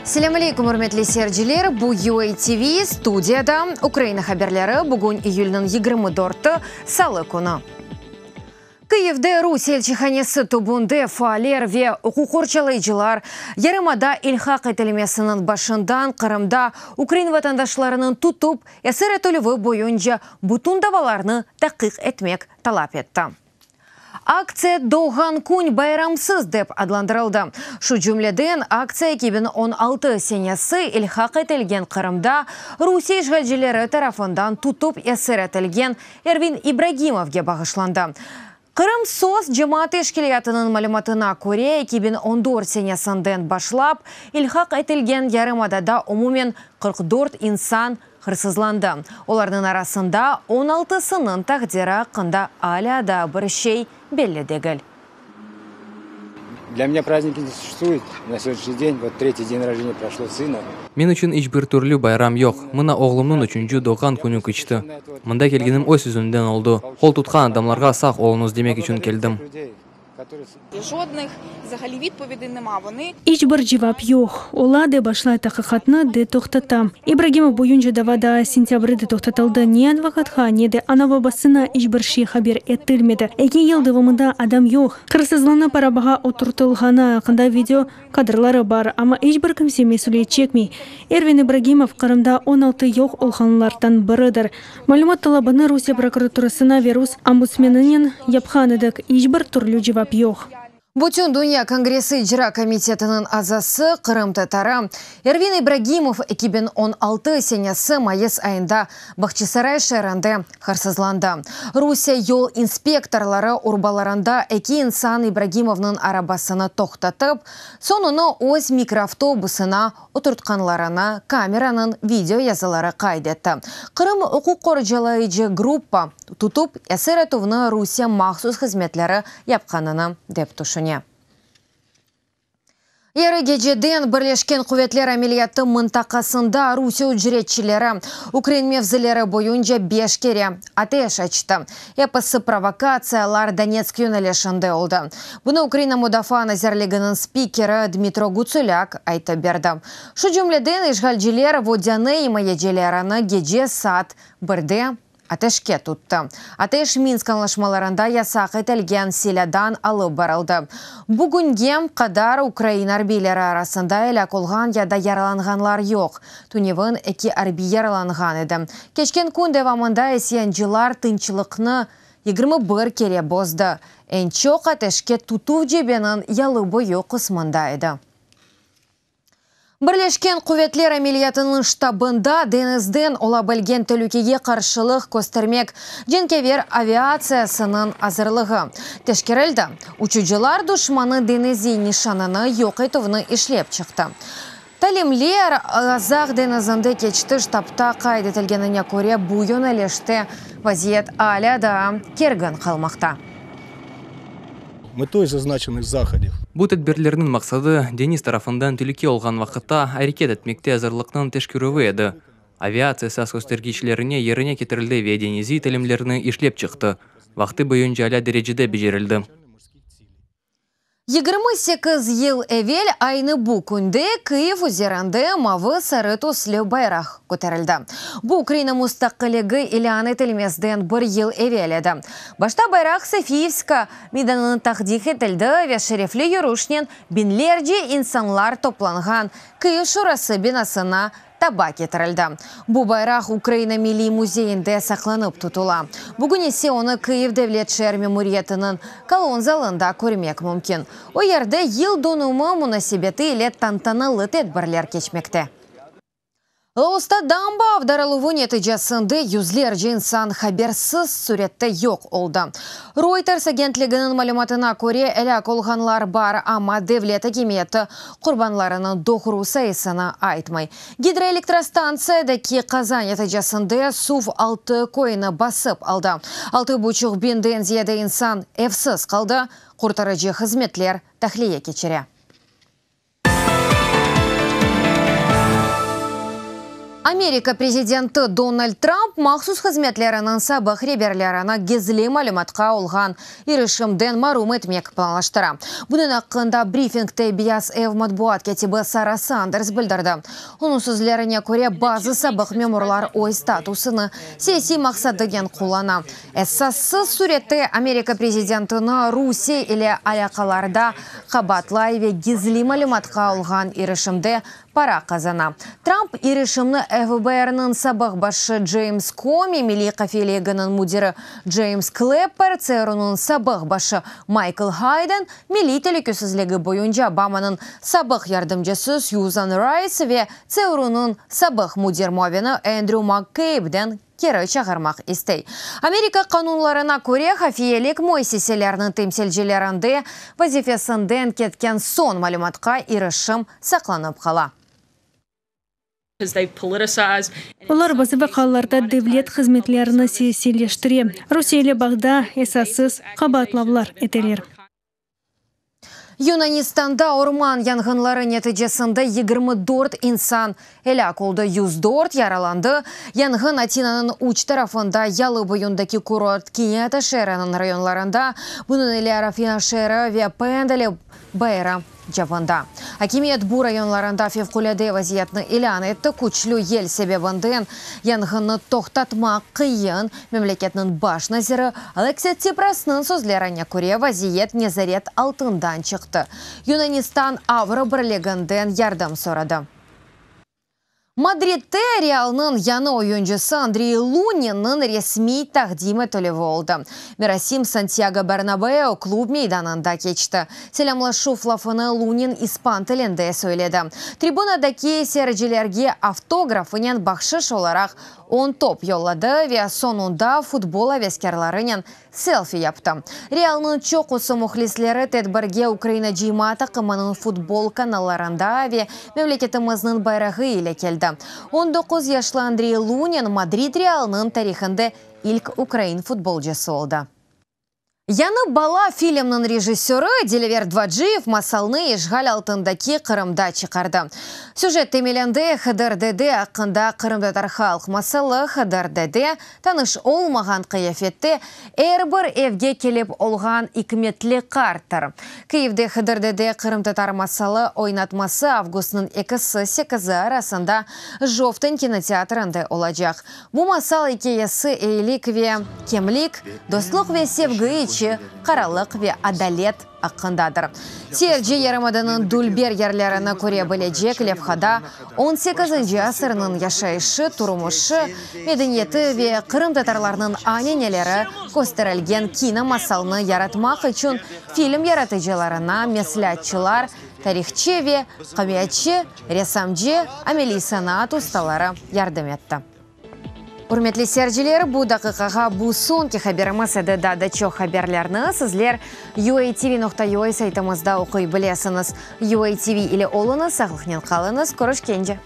Selâm aleyküm, ürmetli seyirciler! Bu UA TV, studiyada Ukraina haberleri, bugün iyülniñ 24-i, salı künü. Kyivde Rusiye elçihanesi tübünde faaller ve uquq qorçalayıcılar yarımada ilhaq etilmesiniñ başından Qırımda ukrain vatandaşlarınıñ tutıp esir etilüvi boyunca bütün davalarnı tahqiq etmek talap etti. Aktsiya Doğğan kün bayramsız dep adlandırıldı. Şu cümleden, aktsiya 2016 senesi ilhaq etilgen Qırımda Rusiye işğalcileri tarafından tutıp esir etilgen Ervin İbragimovge bağışlandı. Qırım SOS cemaat teşkilâtınıñ malümatına köre, 2014 senesinden başlap ilhaq etilgen yarımadada umumen 44 insan hırsızlandı. Olarnıñ arasında 16-sınıñ taqdiri aqqında alâ daa bir şey belli degil. Для меня праздники не существует на сегодняшний день. Вот третий день рождения прошло сына. Men içün iç bir türlü bayram yoq. Mına oğlumnıñ üçünci doğğan künü keçti. Mında kelgenim öz yüzümden oldı. Qol tutqan adamlarğa sağ oluñız demek içün keldim. İç bir cevap yoq. Ola de başlay taqiqatnı, de toqtata. İbragimov boyunca dava daa sentâbrde toqtatıldı. Ne advokatqa, ne de ana-babasına iç bir şey haber etilmedi. Eki yıl devamında adam yoq. Hırsızlanıp arabağa oturtılğanı aqqında video kadrları bar, amma iç bir kimse mesüliyet çekmey. Ervin İbragimov, Qırımda 16 yoq olğanlardan biridir. Malümat talabını Rusiye prokuraturasına ve rus ombudsmeninen yapqan edik, iç bir türlü cevap yoq. Bütün Dünya Kongressi icra komitetiniñ azası, qırımtatarı Ervin İbragimov 2016 senesi mayıs ayında Bağçasaray şeerinde hırsızlandı. Rusiye yol inspektorları urbalarında eki insan İbragimovnıñ arabasını toqtatıp, soñ onı öz mikroavtobusına oturtqanlarını kameranıñ video yazıları qayd etti. Qırım uquq qorçalayıcı gruppa, tutıp esir etüvni Rusiye mahsus hızmetleri yapqanını dep tüşüne. Yarı geceden Birleşken Quvetler ameliyatı mıntaqasında Rusiye ücretçileri ukrain mevzileri boyunca beş kere ateş açtı. Episi provokatsiyalar Donetsk yönelişinde oldı. Bunı Ukraina Mudafaa nazirliginiñ spikeri Dmitro Gutsulâk aytıp berdi. Şu cümleden, işğalciler Vodâne imayecilerini gece saat birde ateşke tuttı. Ateş Minsk añlaşmalarında yasaq etilgen silâdan alıp barıldı. Bugünge qadar ukrain arbiyleri arasında elâk olğan ya da yaralanğanlar yoq. Tünevin eki arbiy yaralanğan edi. Keçken kün devamında isyancılar tınçlıqnı 21 kere bozdı. Eñ çoq ateşke tutuv cebeniñ yalı boyu qısmında edi. Birleşken Quvetler ameliyatınıñ ştabında deñizden ola bilgen telükege qarşılıq köstermek cenkâver aviatsiyasınıñ azırlığı teşkerildi. Uçucılar duşmannıñ deñiziy nişanını yoq etüvni işlep çıqtı. Talimler Azaq deñizinde keçti, ştabta qayd etilgenine köre, bu yönelişte vaziyet alâ daa kergin qalmaqta. Metoy zaznaçennih zahodiv. Bu tedbirlerniñ maqsadı, deñiz tarafından telüke olğan vaqıtta areket etmekte azırlıqnıñ teşkerüvi edi. Aviatsiya esas köstergiçlerine yerine ketirildi ve deñiziy talimlerni işlep çıqtı. Vaqtı boyunca alâ derecede becerildi. 28 yıl evel aynı bu künde Kyiv üzerinde mavı-sarı tüslü bayraq köterildi. Bu Ukraina mustaqilligi ilân etilmezden bir yıl evel edi. Başta bayraq Sofiyivska meydanına taqdim etildi ve şerefli yürüşnen biñlerce insanlar toplanğan Kyiv şurası binasına taba ketirildi. Bu bayraq Ukraina Milliy müzeyinde saqlanıp tutula. Bugün ise onı Kyiv devlet şeer memuriyetiniñ kolon zalında körmek mümkün. O yerde yıl dönümi munasebeti ile tantanalı tedbirler keçmekte. Laosta damba avdarıluvı neticesinde yüzlerce insan habersiz sürette yoq oldı. Reuters agentliginiñ malümatına köre, elâk olğanlar bar, amma devlet akimiyeti qurbanlarınıñ doğru sayısını aytmay. Gidroelektrostantsiyadaki qaza neticesinde suv altı köyni basıp aldı. Altı buçuq biñden ziyade insan evsiz qaldı, qurtarıcı hızmetler tahliye keçire. Amerika prezidenti Donald Trump mahsus hızmetleriniñ sabıq reberlerini gizli malümatqa olğan irişimden marum etmek planlaştıra. Bunıñ aqqında brifingte Beyaz Ev matbuat kâtibi Sara Sanders bildirdi. Onıñ sözlerine köre, bazı sabıq memurlar öz statusını siyasiy maqsadınen qullana. Esassız sürette Amerika prezidentini Rusiye ile alâqalarda qabaatlay ve gizli malümatqa olğan irişimde para qazana. Trump irişimni FBRniñ sabıq başı Ceyms Komi, Milliy qafiyeliginiñ müdiri Ceyms Klepper, TSRUnıñ sabıq başı Maykl Hayden, Milliy telükesizligi boyunca Obamanıñ sabıq yardımcısı Syuzan Rays ve TSRUnıñ sabıq müdir muavini Endrü MakKeybden keri çağırmaq istey. Amerika qanunlarına köre, hafiyelik müessiselerniñ temsilcilerinde vazifesinden ketken soñ malümatqa irişim saqlanıp qala. Olar bazı vaqalarda devlet hızmetlerini siyasiyleştire, Rusiye ile bağda esassız qabaatlavlar eteler. Yunanistanda orman yanğınları neticesinde 24 insan elâk oldı, 104 yaralandı. Yanğın Atinanıñ üç tarafında, yalı boyundaki kurort Kineta şeeriniñ rayonlarında, bunıñ ile Rafina şeeri ve Pendeli bayırı cavında. Akimiyet bu rayonlarında fevqulâde vaziyetni ilân etti, küçlü yel sebebinden yanğınnı toqtatmaq qıyın. Memleketniñ baş naziri Aleksis Tsiprasnıñ sözlerine köre, vaziyet nezaret altından çıqtı. Yunanistan Avro Birliginden yardım soradı. Madridde Realnıñ yañı oyuncısı Andrey Luninniñ resmiy taqdim etilüvi oldı. Merasim Santyago Bernabeu klub meydanında keçti. Selâmlaşuv lafını Lunin ispan tilinde söyledi. Tribunadaki seyircilerge avtografınen bahşış olaraq on top yolladı ve soñunda futbol aveskârlarınen selfi yaptı. Realnıñ çoqusı mühlisleri tedbirge Ukraina cıyma taqımınıñ futbol kanallarında ve memleketimizniñ bayrağı ile keldi. 19 yaşlı Andrey Lunin Madrid Realnıñ tarihinde ilk ukrain futbolcısı oldı. Yañı bala filmniñ rejissörı Dilâver Dvaciyev masalnı işğal altındaki Qırımda çıqardı. Süjet temelinde Hıdır dede aqqında qırımtatar halq masalı Hıdır dede, tanış olmağan qıyafette er bir evge kelip olğan ikmetli qarttır. Kyivde Hıdır dede qırımtatar masalı oynatması avgustnıñ ekisi, sekizi arasında Jovten kinoteatrinde olacaq. Bu masal ikâyesi eyilik ve kemlik, dostluq ve sevgi içi qaralıq ve adalet aqqındadır. Seyirci yarımadanıñ dülber yerlerini köre bilecek levhada on sekizinci asırnıñ yaşayışı, turmuşı, medeniyeti ve qırımtatarlarnıñ ananeleri kösterilgen kinomasalnı yaratmaq içün film yaratıcılarına mesleatçılar, tarihçı ve qamiyatçı, ressamcı, ameliy sanaat ustaları yardım etti. Ürmetli seyirciler, bu daqiqağa bu soñki haberimiz edi. Daa da çoq haberlerni sizler uatv.ua saytımızda oquy bilesiñiz. UATV ile oluñız, sağlıqnen qalıñız, körüşkence!